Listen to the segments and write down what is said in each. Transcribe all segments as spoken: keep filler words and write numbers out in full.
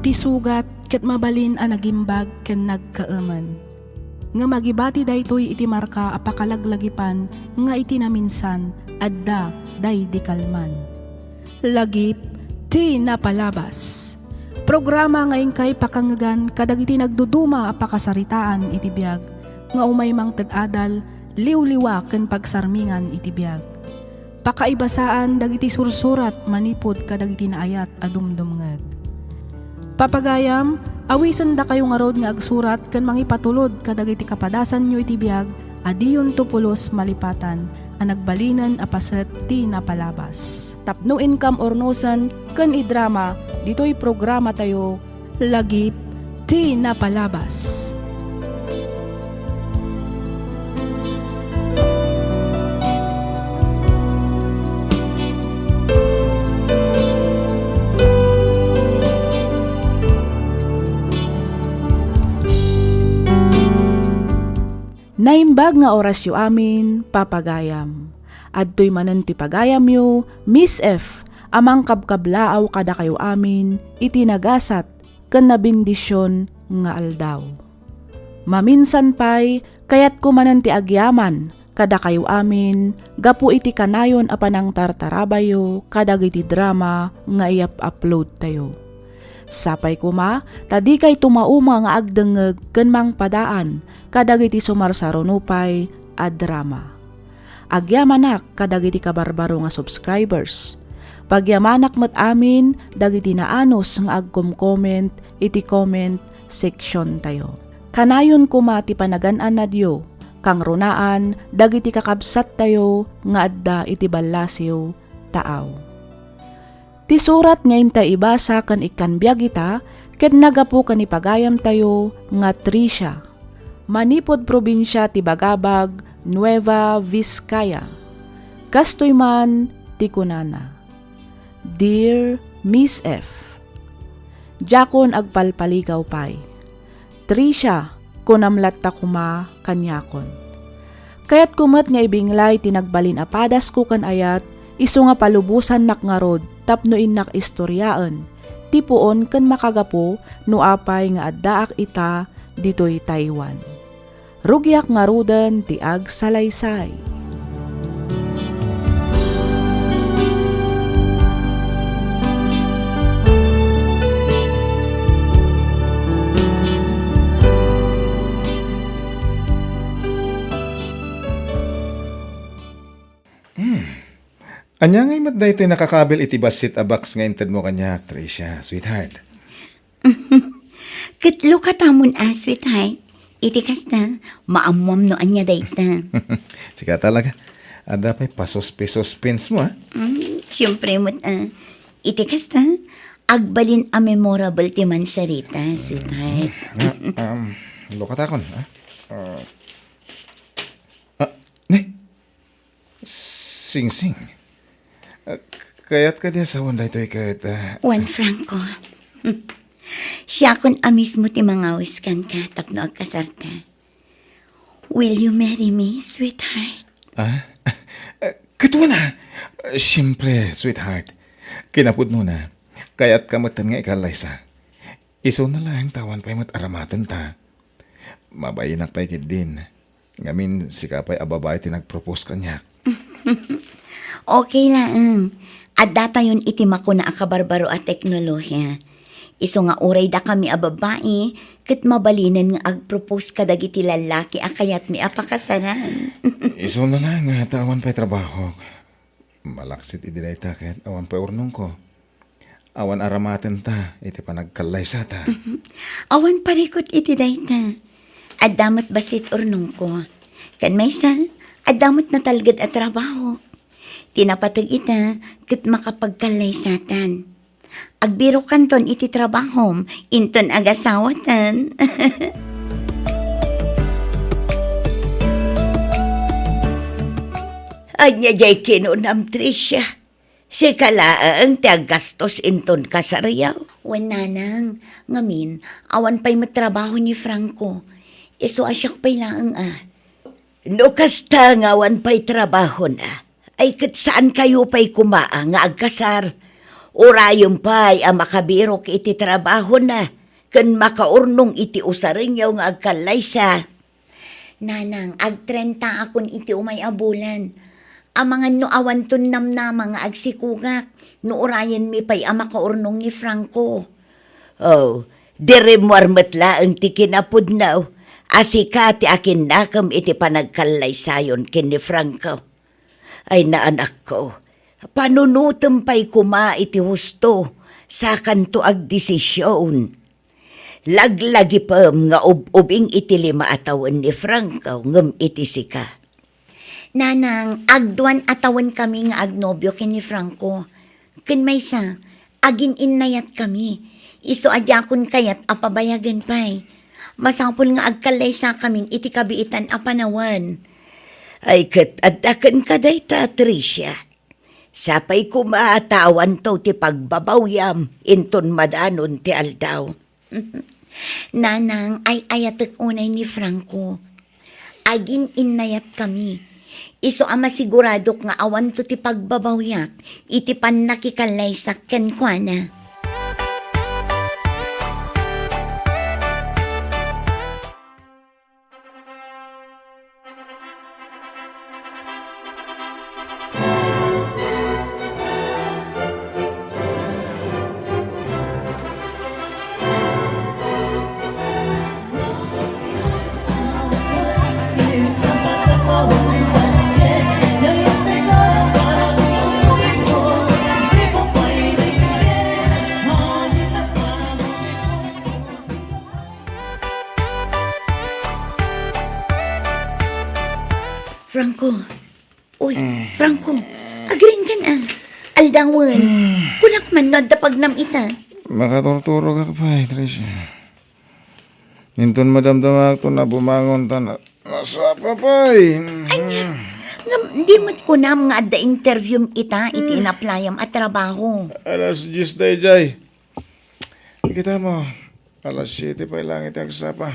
Ti sugat ket mabalin a nagimbag ken nagkaemen. Ngem agibati daytoy iti marka a pakalaglagipan nga iti naminsan adda daydi kalman. Lagip ti napalabas. Programa nga inkay pakangngegan kadagiti nagduduma a pakasaritaan iti biag nga umay mangted adal, liwliwa ken pagsarmingan iti biag. Pakaibasaan dagiti sursurat manipud kadagiti naayat a dumdumngeg. Papagayam, awisendakayo ngarud nga agsurat ken mangipatulod kadagiti kapadasanyo iti biag a diyonto pulos malipatan a nagbalinen a paset ti napalabas. Tapno inkam urnosen ken idrama ditoy programatayo, Lagip ti Napalabas. Naimbag nga orasyo amin, papagayam. Adtoy manen ti pagayamyo, Miss F, a mangkabkablaaw kadakayo amin iti nagasat ken nabendision nga aldaw. Maminsan pay, kayatko manen ti agyaman kadakayo amin gapu iti kanayon a panangtartarabayyo kadagiti drama nga iyap-uploadtayo. Sapay koma ta dikay tumauma nga agdengngeg ken mangpadaan kadagiti sumarsaruno pay a drama. Agyamanak kadagiti kabarbaro nga subscribers. Pagyamanak met amin dagiti naanus nga agcom-comment iti comment section tayo. Kanayon koma ti panagan-anadyo, kangrunaan dagiti kakabsattayo nga adda iti ballasiw, taaw. Ti surat nga intay ibasa ken ikkan biag ita ket naggapu ken ni pagayamtayo nga Tricia, manipud probinsia ti Bagabag, Nueva Vizcaya. Kastoy man ti kunana, "Dear Miss F, diakon agpalpaligaw pay. Tricia, kunam latta koma kaniakon. Kayatko met nga ibinglay ti nagbalin a padasko ken ayat, isu nga palubosannak ngarud tapno innak istoriaen ti puon ken makagapu no apay nga addaak ita ditoy Taiwan. Rugiak ngaruden ti agsalaysay." Hmm. Ania ngay met daytoy nakakabil iti bassit a box nga intedmo kaniak, Tricia, sweetheart? Ket lukatamon a, sweetheart. Iti kasta, maammoam no ania dayta. Sika talaga. Adda pay pasuspi-suspensem, ah. Mm, siempre met, ah. Iti kasta, agbalin a memorable ti mansarita, sweetheart. Ah, um, lukatakon, ah. Ah, ah, ne? Singsing. Ah, kayat kadi a sawen daytoy ket, ah, Juan Franco. Siakon a mismo ti mangawis kenka tapno agkasarta. Will you marry me, sweetheart? Ah? Ah, ket wen a? Siempre, sweetheart. Kinapudnona, kayatka metten nga ikallaysa. Isuna laeng ta awan pay met aramatenta. Mabainak pay ketdin. Ngamin, sika pay a babai ti nagpropose kaniak. Okay laeng. Addatayon iti makuna a kabarbaro a teknolohia. Isu nga uray dakami a babai, ket mabalinen nga agpropose kadagiti lallaki a kayatmi a pakasaran. Isuna laeng ta awan pay trabahok. Malaksid idi dayta ket awan pay urnongko. Awan aramatenta iti panagkallaysata. Awan parikut iti dayta. Adda met bassit urnongko. Ken maysa, adda met natalged a trabaho. Ti napateg ita ket makapagkallaysatan. Agbirokanton iti trabahom, inton agasawatan. Ania diay kinunam, Tricia? Sika laeng ti aggastos inton kasaryo? Wen, nanang, ngamin, awan pay met trabaho ni Franco. Isu a siak pay laeng a. No kasta nga awan pay trabahona, ay ket saankayo pay koma nga agkasar? Urayem pay a makabirok iti trabahona ken makaurnong iti usarenyo nga agkallaysa. Nanang, agtrentaakon iti umay a bulan. Amangan no awanton namnama nga agsikogak no urayenmi pay a makaurnong ni Franco. Oh, di rimmuar met laeng ti kinapudno a sika ti akinnakem iti panagkallaysayon ken ni Franco. Ay, naanakko, panunotem pay koma iti husto, sakanto agdesision. Laglagipem nga ub-ubing iti lima a tawen ni Franco ngem iti sika. Nanang, agduan a tawen kami nga agnobio ken ni Franco. Ken maysa, agin-innayat kami. Isu a diakon kayat a pabayagen pay. Masapul nga agkallaysa kamin iti kabiitan a panawen. Ay, ket adda kenka dayta, Tricia. Sapay koma ta awanto ti pagbabawyam inton madanon ti aldaw. Nanang, ay-ayatek unay ni Franco. Agin-innayat kami. Isu a masiguradok nga awanto ti pagbabawyak iti pannakikallaysak kenkuana. Franco. Uy, Franco. Agring kan, ah. Aldawen. Kunak man no adda pagnam ita. Makaturturogak pay, Tricia. Inton madamdamakto a bumangon ta na-, nasapa pay. Ania? Ngem di met kunam nga adda interview ita iti inaplayam a trabaho. Alas dies daydiay. Kita mo, alas siete pay laeng iti agsapa.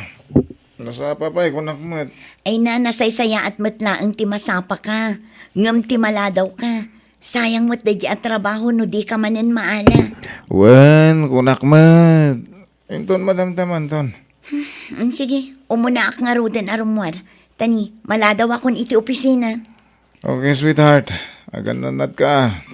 Nasapa pay, kunak met. Ay na, nasaysayaat met laeng ti masapaka, ngem ti maladawka. Sayang met daydi a trabaho no dika manen maala. Wen, kunak met. Inton madamdamanton. Hmm, sige, umunaak ngaruden a rummuar. Tani, maladawakon iti opisina. Okay, sweetheart. Agannadka.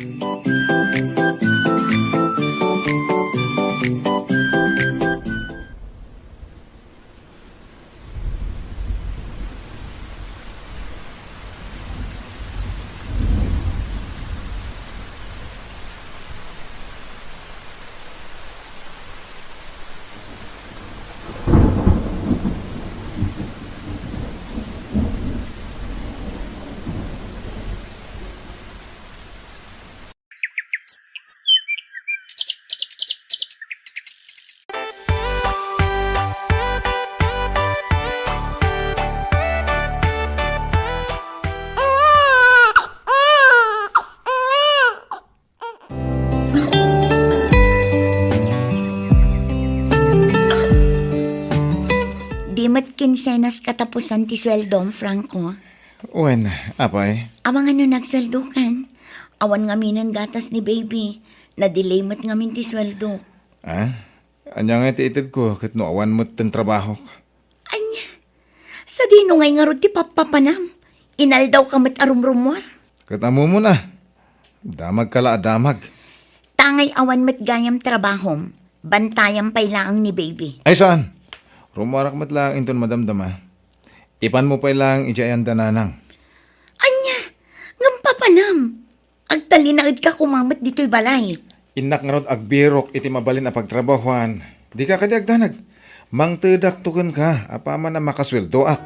Di met kinsenas katapusan ti sueldom, Franco? Wen, apay? Amangan no nagsueldokan. Awan ngaminen gatas ni baby. Na-delay met ngamin ti sueldo. Ah? Ania ngay ti itedko ket no awan met ten trabahok? Ania? Sadino ngay ngarud ti pappapanam? Inaldawka met a rumrummuar? Ket ammomon a. Damagka la a damag. Ta ngay awan met gayam trabahom, bantayam pay laeng ni baby. Ay saan? Rummuarak met laeng inton madamdama. Ipanmo pay laeng idiay ayan da nanang. Ania? Ngem papanam? Agtalinaedka koma met ditoy balay. Innak ngarud agbirok iti mabalin a pagtrabahoan. Dika kadi agdanag. Mangtedakto kenka apaman a makasueldoak.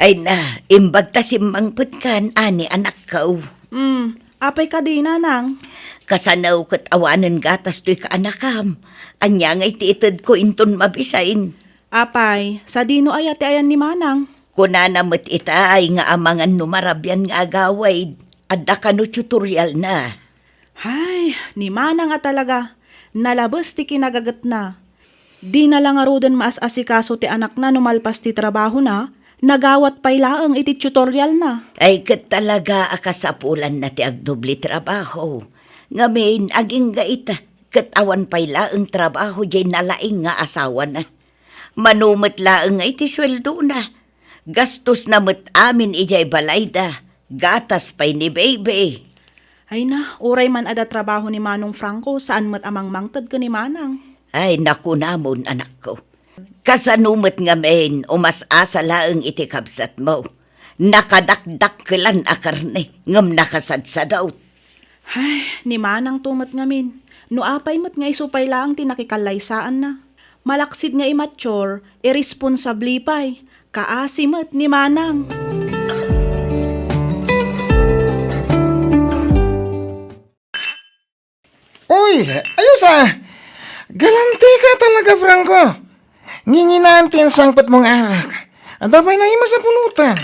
Ay na, imbag ta simmangpetkan, ani, anakko. Hmm, apay kadi, nanang? Kasano ket awanen gatas toy kaanakam? Ania ngay ti itedko inton mabisin? Apay, sadino aya ti ayan ni manang? Kunana met itay nga amangan no marabian nga agawid, adda kano tutorial na. Hay, ni manang a talaga, nalabes ti kinagagetna. Dina la ngaruden maas-asikaso ti anakna no malpas ti trabahona, Nagawat pay laeng iti tutorialna. Ay, ket talaga a kasapulanna ti agdubli trabaho. Ngamin, agingga ita, ket awan pay laeng trabaho diay nalaing nga asawana. Mano met laeng nga iti sueldona. Gastosna met amin idiay balayda. Gatas pay ni baby. Ay na, uray man adda trabaho ni Manong Franco, saan met a mangmangted ken ni Manang. Ay, nakunamon, anakko. Kasano met ngamin, umas-asa laeng iti kabsatmo? Nakadakdakkelan a karne, ngem nakasadsadot. Ay, ni Manang to met ngamin. No apay met nga isu pay laeng ti nakikallaysaanna. Malaksid nga immature, irresponsable pay. Kaasi met ni Manang. Uy, ayos a! Galantika talaga, Franco. Nginginaan ti insangpetmo nga arak. Adda pay naimas a pulutan.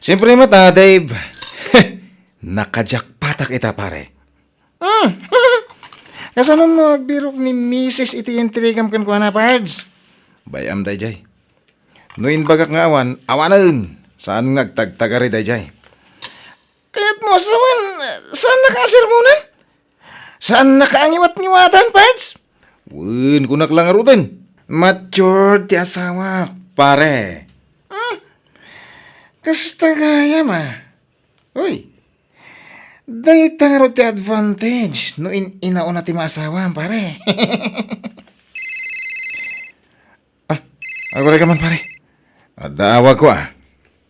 Siyempre met a, Dave. Nakajakpatak ita, pare. Hmm. Kasano no agbirok ni misis iti intrigam kenkuana, Pards? Bay-am daydiay. No imbagak nga awan, awanen. Saan nga agtagtagari daydiay? Kayatmo a sawen, saannaka a sermonan? Saannaka a ngiwat-ngiwatan, Pards? Wen, kunak la ngaruden. Matured ti asawa, pare. Hmm. Kasta gayam a. Uy, dayta ngarud ti advantage no in-inauna ti maasawa, pare. Ah, aguray ka man, pare. Adda awagko, ah.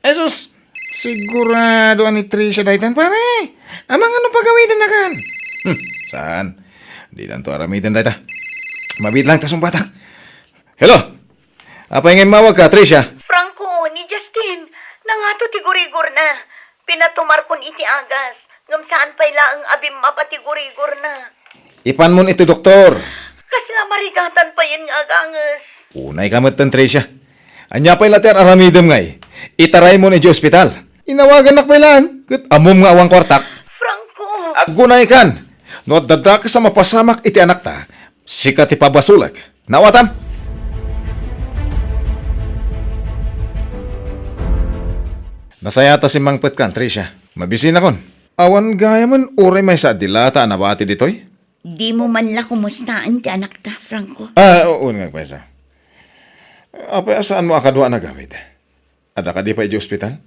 Jesus, sigurado a ni Tricia daytan, pare. Amangan no pagawidennakan. Hmm, saan? Dinanto aramiden dayta. Mabiit lang ta sungbatak. Hello? Apay nga immawagka, Tricia? Franco, ni Justin, nangato ti gurigorna. Pinatumarkon iti agas, ngem saan pay laeng a bimmaba ti gurigorna. Ipanmon iti doktor. Kasla marigatan payen nga aganges. Unayka metten, Tricia. Ania pay la ti ar-aramidem ngay? Itaraymon idiay ospital. Inawagannak pay laeng, ket ammom nga awan kuartak. Franco! Aggunaykan! No adda dakes a mapasamak iti anakta, sika ti pabasolek. Naawatam? Nasayaat a simmangpetkan, Tricia. Mabisinakon. Awan gayamen uray maysa a dilata a nabati ditoy? Dimo man la kumustaen ti anakta, Franco? Ah, oo nga, agpaysa. Apay a saanmo a kadua a nagawid? Adda kadi pay idiay ospital?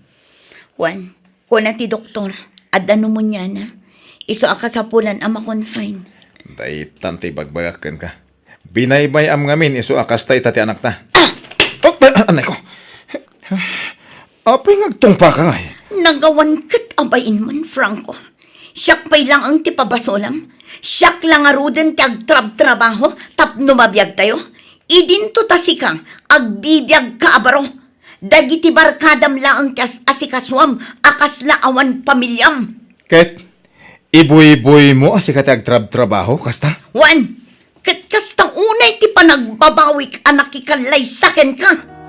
Wen, kuna ti doktor, adda pneumonia-na. Isu a kasapulan a ma-confine. Daytan ti ibagbagak kenka. Binaybay-am ngamin isu a kasta ita ti anakta. Ah! Oh, ah, anay ko. Apay nga agtungpaka ngay? Nagawan ket a bainmon, Franco. Siak pay laeng ti pabasolam. Siak la ngaruden ti agtrabtrabaho tapno mabiagtayo. Idinto ta sika, agbibiagka a baro. Dagiti barkadam laeng ti as-, asikasuam a kasla awan pamiliam. Ket ibuyboymo a sika ti agtrabtrabaho, kasta? Wen, ket kasta unay ti panagbabawik a nakikallaysa kenka.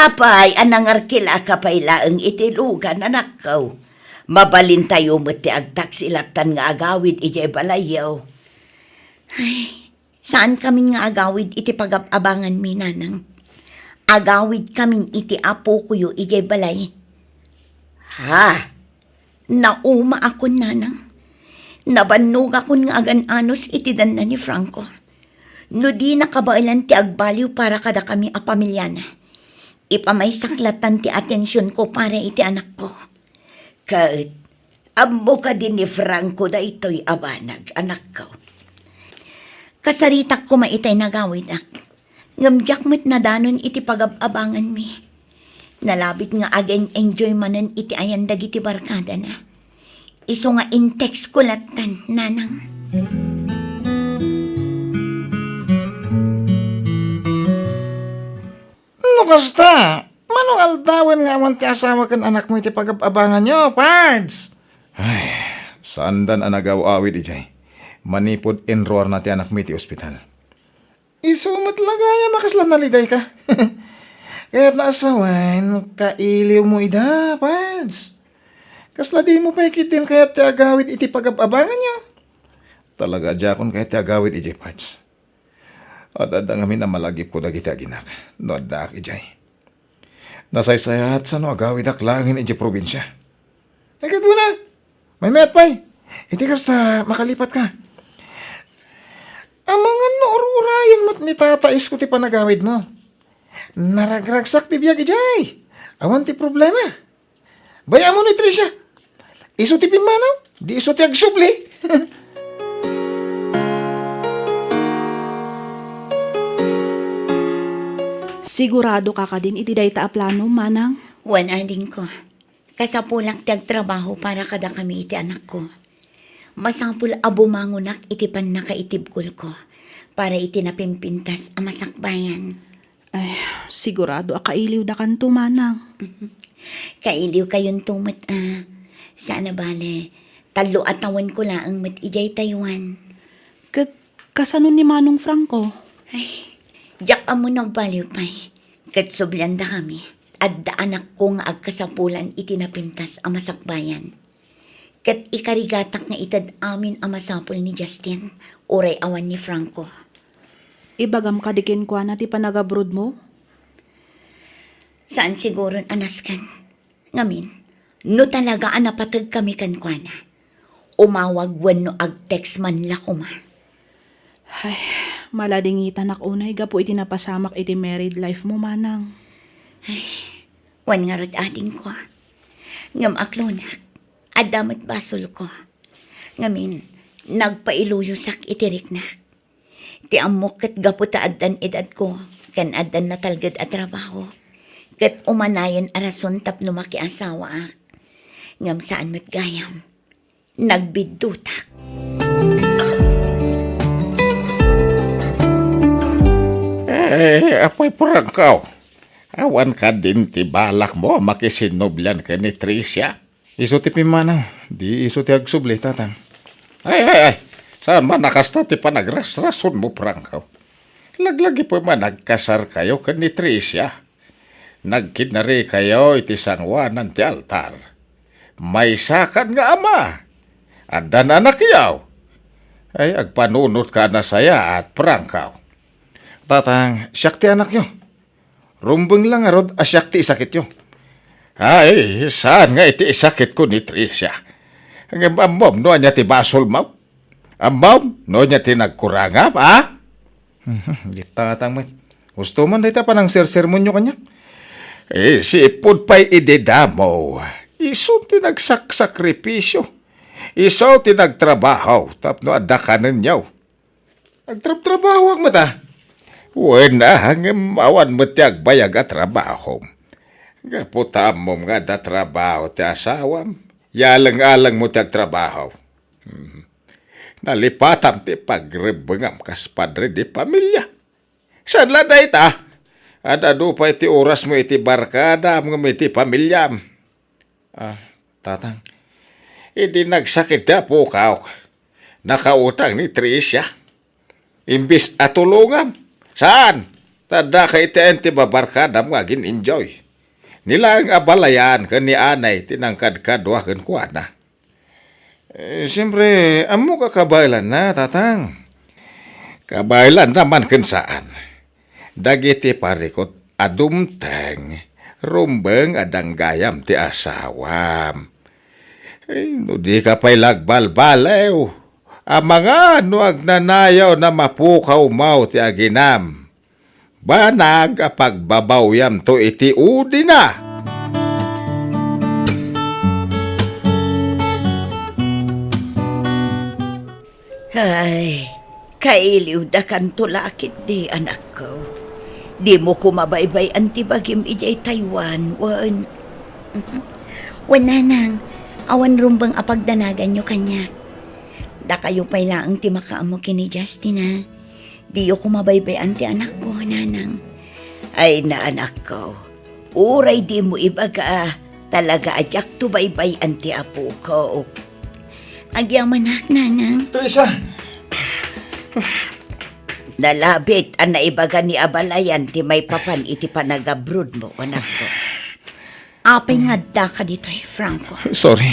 Apay a nangarkilaka pay laeng iti lugan, anakko? Mabalintayo met ti agtaksi lattan nga agawid idiay balayyo. Ay, saankamin nga agawid iti pagab-abanganmi, nanang. Agawidkamin iti apokoyo idiay balay. Ha? Naumaakon, nanang. Nabannogakon nga agan-anos iti danna ni Franco. No dina kabaelan ti agbaliw para kadakami a pamiliana, ipamaysak lattan ti atensionko para iti anakko. Ket, ammo kadi ni Franco daytoy a banag, anakko? Kasaritak koma itay nagawidak. Ngem diak met nadanon iti pagab-abanganmi. Nalabit nga agen-enjoy manen iti ayan dagiti barkadana. Isu nga in-text ko lattan, nanang. No kasta, mano aldawen nga awan ti asawa ken anakmo iti pagab-abanganyo, Pards? Ay, saandan a nagaw-awid idiay. Manipud inruarna ti anakmi iti ospital. Isu met la gayam a kasla nalidayka. Kayatna a sawen, kailiwmo ida, Pards. Kasla dimo pay ketdin kayat ti agawid iti pagab-abanganyo. Talaga, diakon kayat ti agawid idiay parts. Adda-adda ngamin a malagipko dagiti aginak no addaak idiay. Nasaysayat sano agawidak laengen idiay probinsia. Ay, kadua na! Maymayat pay! Iti kasta, makalipatka. Amangan no ur-urayen met ni Tata Isko ti panagawidmo. Naragragsak ti biag idiay. Awan ti problema. Bay-am ni Tricia. Isu ti pimmanaw, di isu ti agsubli. Sigurado ka kadin iti dayta a plano, Manang? Wen, adingko. Kasapulak ti agtrabaho para kadakami iti anakko. Masapul a bumangonak iti pannakaitibkolko para iti napimpintas a masakbayan. Ay, sigurado a kailiwdakanto, Manang. Kailiwkayonto met a. Saan a bale, tallo a tawenko laeng met idiay Taiwan. Ket kasano ni Manong Franco? Ay, diak ammo no agbaliw pay. Ket subliandakami. Adda anakko nga agkasapulan iti napintas a masakbayan. Ket ikarigatak nga ited amin a masapul ni Justin, uray awan ni Franco. Ibagam kadi kenkuana ti panagabrodmo? Saan siguron a nasken. Ngamin, no talaga a napategkami kenkuana, umawag wenno ag-text man la koma. Ay, maladingitanak unay gapu iti napasamak iti married life mo, Manang. Ay, wen ngarud, adingko. Ngem aklonak, adda met basolko. Ngamin, nagpailuyosak iti riknak. Ti ammok ket gapu ta addan edadko, ken addan natalged a trabaho. Ket umanayen a rason tapno makiasawaak. Ngem saan met gayam. Nagbiddutak. Eh, Apoy Franco, awan kadin ti balakmo a makisinnublian ken ni Tricia? Isu ti pimmanaw, di isu ti agsubli, Tatang. Ay, ay, ay, saan man a kasta ti panagrasrasonmo, Franco? Laglagipem a nagkasarkayo ken ni Tricia. Nagkidnarikayo iti sangoanan ti altar. Maysakan nga ama. Addan anakyo. Ay, agpanunotka a nasayaat, Franco. Tatang, siak ti anakyo. Rumbeng la ngarud a siak ti isakityo. Ay, saan nga iti isakitko ni Tricia. Ngem ammom no ania ti basolmo? Ammom no ania ti nagkurangam, a? Mhm, di Tatang met. Gusto man dayta panangsersermonyo kaniak. Eh, sipud pay idi damo. Isu ti nagsaksakripisyo. Isu ti nagtrabaho tapno adda kanenyo. Agtrabtrabahoak met a. Wen a, ngem awan met ti agbayag a trabaho. Gapu ta ammom nga adda trabaho ti asawam. Yaleng-alengmo ti agtrabaho. Hmm. Nalipatam ti pagrebbengam kas padre di pamilia. Saan la dayta? Ad-adu pay ti orasmo iti barkadam ngem iti pamiliam. Ah, Tatang, idi nagsakit ti apok, nakautang ni Tricia. Imbis a tulongam, saan? Ta addaka iti ayan ti babarkadam nga agin-enjoy. Ni laeng a balayan ken ni anay ti nangkadkadua kenkuana. Eh, siempre, ammok a kabaelanna, Tatang. Kabaelanna man ken saan. Dagiti parikut a dumteng, rumbeng a danggayam ti asawam. Eh, no dika pay la agbalbaliw, amangan no agnanayaw a mapukawmo ti aginam. Banag a pagbabawyamto iti udina. Ay, kailiwdakanto la ketdi, anakko. Dimo koma baybay-an ti bagim idiay Taiwan, wen. Wen, nanang, awan rumbeng a pagdanaganyo kaniak. Dakayo pay laeng ti makaammo ken ni Justin, a. Diyo koma baybay-an ti anakko, nanang. Ay, naanakko, uray dimo ibaga, talaga a diakto baybay-an ti apok. Agyamanak, nanang. Teresa! Nalabit a naibaga ni abalayan ti maipapan iti panagabrodmo, anakko. Apay nga addaka ditoy, Franco? Sorry.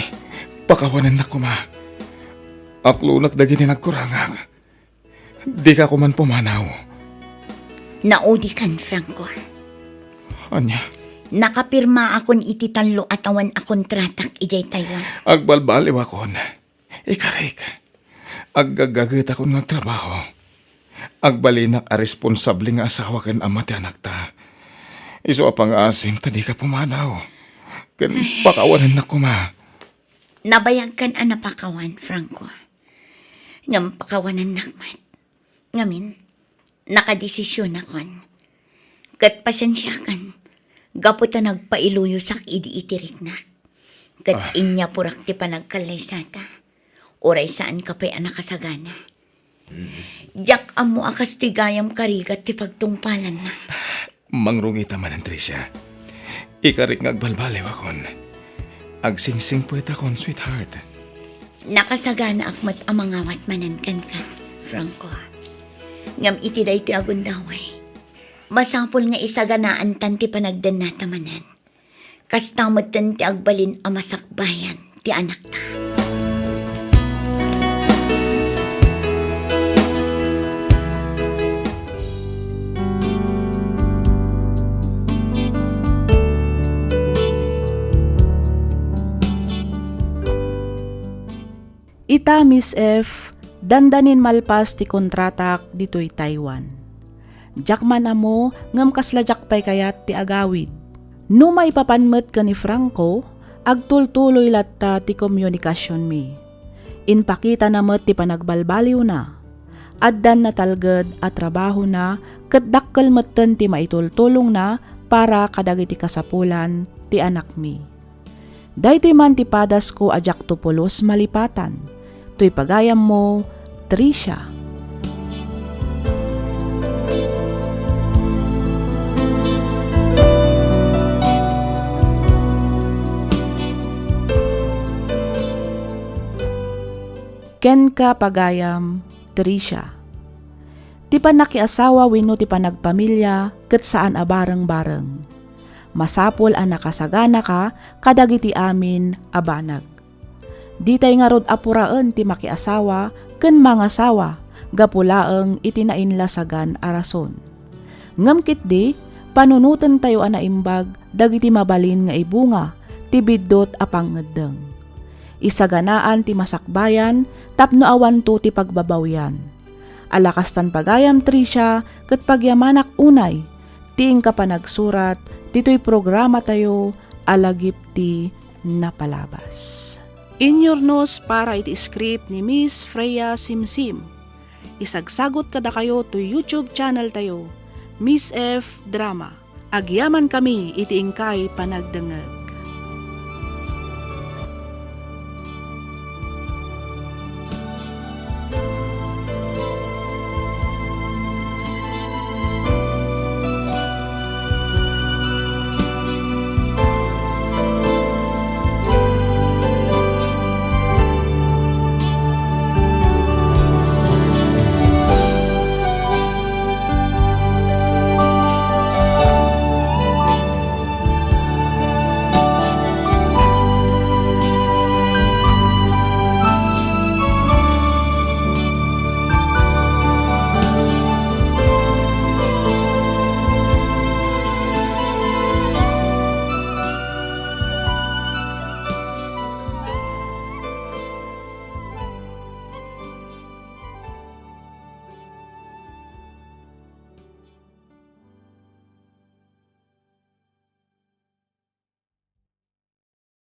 Pakawanennak koma. Aklonak dagiti nagkurangak. Dika koman pumanaw. Naudikan, Franco. Ania? Nakapirmaakon iti tallo a tawen a kontratak idiay Taiwan. Agbalbaliwakon. Ikarik. Aggaggagetakon nga agtrabaho. Agbalinak a responsable nga asawa ken ama ti anakta. Isu a pangaasim ta dika pumanaw. Ken pakawanennak koma. Nabayagkan a napakawan, Franco. Ngem pakawanennak met. Ngamin, nakadesisionakon. Ket pasensiakan, gapu ta nagpailuyosak idi iti riknak. Ket Ah. inyapurak ti panagkallaysata. Uray saanka pay a nakasagana. Diak ammo a kastoy gayam karigat ti pagtungpalanna. Mangrungita manen, Tricia. Ikarik nga agbalbaliwakon. Agsingsingpetakon, sweetheart. Nakasaganaak met a mangawat manen kenka, Franco. Ngem iti daytoy a gundaway, masapul nga isaganaantan ti panagdennata manen. Kasta metten ti agbalin a masakbayan ti anakta. Ita, Miss F, dandanin malpas ti kontratak ditoy Taiwan. Diak man ammo ngem kasla diak pay kayat ti agawid. No maipapan met ken ni Franco, agtultuloy latta ti komunikasionmi. Impakitana met ti panagbalbaliwna. Addan natalged a trabahona ket dakkel metten ti maitultulongna para kadagiti kasapulan ti anakmi. Daytoy man ti padasko a diakto pulos malipatan. Toy pagayammo, Tricia. Kenka, pagayam, Tricia. Ti pannakiasawa wenno ti panagpamilia ket saan a bareng-bareng. Masapul a nakasaganaka kadagiti amin a banag. Ditay ngarud a puraen ti makiasawa ken mangasawa gapu laeng iti nainlasagan a rason. Ngem ketdi, panunotentayo a naimbag dagiti mabalin nga ibunga ti biddut a pangngeddeng. Isaganaan ti masakbayan tapno awanto ti pagbabawian. Ala kastan pagayam, Tricia, ket pagyamanak unay ti inka panagsurat ditoy programatayo a Lagip ti Napalabas. Inyurnos para iti script ni Miss Freya Simsim. Isagsagot kadakayo toy YouTube channel tayo, Miss F Drama. Agyamankami iti inkay panagdengngeg.